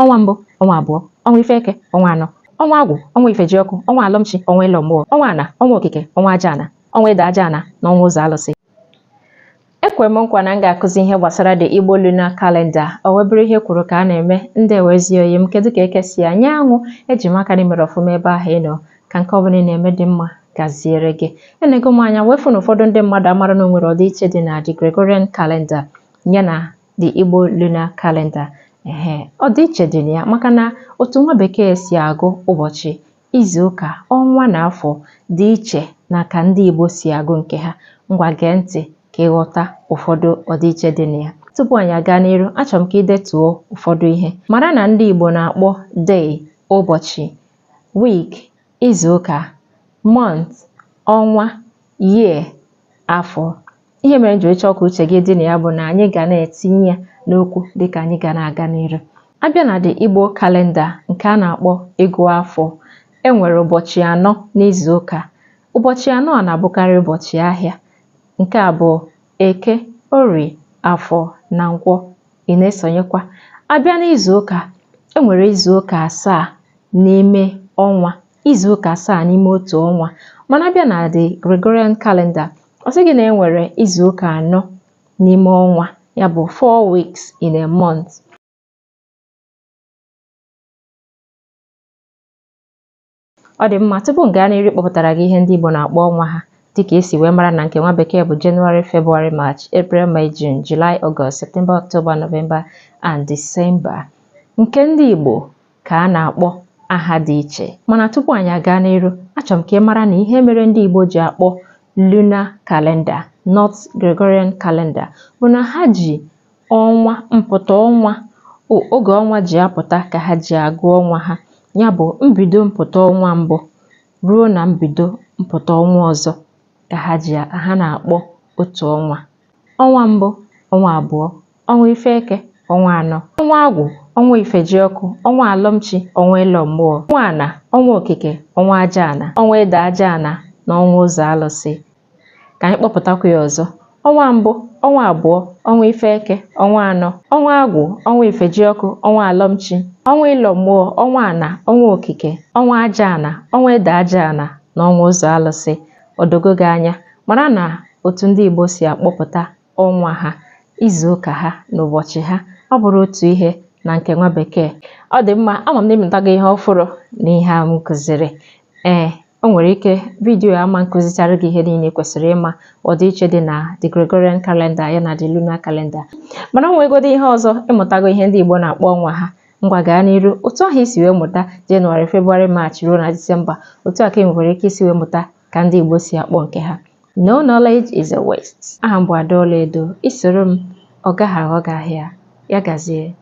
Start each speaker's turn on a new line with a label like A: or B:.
A: Ọnwa mbụ, ọnwa abụọ, ọnwa ife eke, ọnwa anọ, ọnwa agwụ, ọnwa ifejiọkụ, ọnwa alọmchi, ọnwa ịlọ mmụọ, ọnwa ana, ọnwa okike, ọnwa aja ana, ọnwa ịda aja ana na ọnwa ụzọ alụsị. Ekwere m nkwa na m ga-akụzi ihe gbasara the Igbo Lunar Calendar. O wee bụrụ ihe kwuru ka a na-eme. Ndewo ezi oyi m, kedu ka eke si anya anwụ? Eji m aka na i mere ọfụma ebe ahụ ị nọ, ka nke ọbụla ị na-eme dị mma gaziere gị. Enego m anya wee fụ na ụfọdụ ndị mmadụ amara na o nwere ọdịiche dị na the Gregorian Calendar ya na the Igbo Lunar Calendar. Ehe, ọdịiche dị na ya maka na otu nwa bekee si agụ ụbọchị, izu ụka, ọnwa na afọ dị iche na ka ndị Igbo si agụ nke ha. Ngwa, gee ntị ka ị ghọta ụfọdụ ọdịiche dị na ya. Tupu anyị aga n'iru, achọrọ m ka ị detuo ụfọdụ ihe. Mara na ndị Igbo na-akpọ day ụbọchị, week izu ụka, month ọnwa, year afọ. Ihe mere m ji chọọ ka uche gị dị na ya bụ na anyị ga na-etinye ya n'okwu dịka anyị ga na-aga n'iru. A bịa na the Igbo calendar nke a na-akpọ ịgụ afọ, e nwere ụbọchị anọ n'izu ụka. Ụbọchị anọ a na-abụkarị ụbọchị ahịa. Nke a bụ Eke, Orie, Afọ na Nkwọ. Ị na-esonyekwa? A bịa n'izu ụka, e nwere izu ụka asaa n'ime ọnwa, izu ụka asaa n'ime otu ọnwa. Mana a bịa na the Gregorian calendar, ọ sị gị na e nwere izu ụka anọ n'ime ọnwa, ya bụ 4 weeks in a month. Ọ dị mma, tupu m gaa n'iru ịkpọpụtara gị ihe ndị Igbo na-akpọ ọnwa ha dịka esi wee mara na nke nwa bekee bụ January, February, March, April, May, June, July, August, September, October, November and December. Nke ndị Igbo ka a na-akpọ aha dị iche. Mana tupu anyị aga n'iru, achọrọ m ka ị mara na ihe mere ndị Igbo ji akpọ lunar calendar, not Gregorian calendar, bụ na ha ji ọnwa mpụta ọnwa, oge ọnwa ji apụta ka ha ji agụ ọnwa ha, ya bụ mbido mpụta ọnwa mbụ ruo na mbido mpụta ọnwa ọzọ ka ha ji ha na-akpọ otu ọnwa. Ọnwa mbụ, ọnwa abụọ, ọnwa ife eke, ọnwa anọ, ọnwa agwụ, ọnwa ifejiọkụ, ọnwa alọmchi, ọnwa ịlọ mmụọ, ọnwa ana, ọnwa okike, ọnwa aja ana, ọnwa ịda aja ana na ọnwa ụzọ alụsị. Ka anyị kpọpụtakwa ya ọzọ. Ọnwa mbụ, ọnwa abụọ, ọnwa ife eke, ọnwa anọ, ọnwa agwụ, ọnwa ifejiọkụ, ọnwa alọmchi, ọnwa ịlọ mmụọ, ọnwa ana, ọnwa okike, ọnwa aja ana, ọnwa ịda aja ana na ọnwa ụzọ alụsị. O dogo gị anya? Mara na otu ndị Igbo si akpọpụta ọnwa ha, izu ụka ha na ụbọchị ha ọ bụrụ otu ihe na nke nwa bekee. Ọ dị mma, ama m na ịmụtago ihe ọfụrụ na ihe a m kụziri. Ee, o nwere ike vidiyo ama nkụzichara gị ihe niile ị kwesịrị ịma ọdịiche dị na the Gregorian calendar ya na the lunar calendar, mana o nwegodo ihe ọzọ, ịmụtago ihe ndị Igbo na-akpọ ọnwa ha. Ngwa, gaa n'iru. Otu ahụ isi wee mụta Jenụwarị, Febụwarị, Maachị ruo na Disemba, otu a ka ị nwekwara ike isi wee mụta ka ndị Igbo si akpọ nke ha. No knowledge is a waste. Aha m bụ Adaọlaedo. Isoro m, ọ gaghị aghọ gị ahịa. Ya gazie.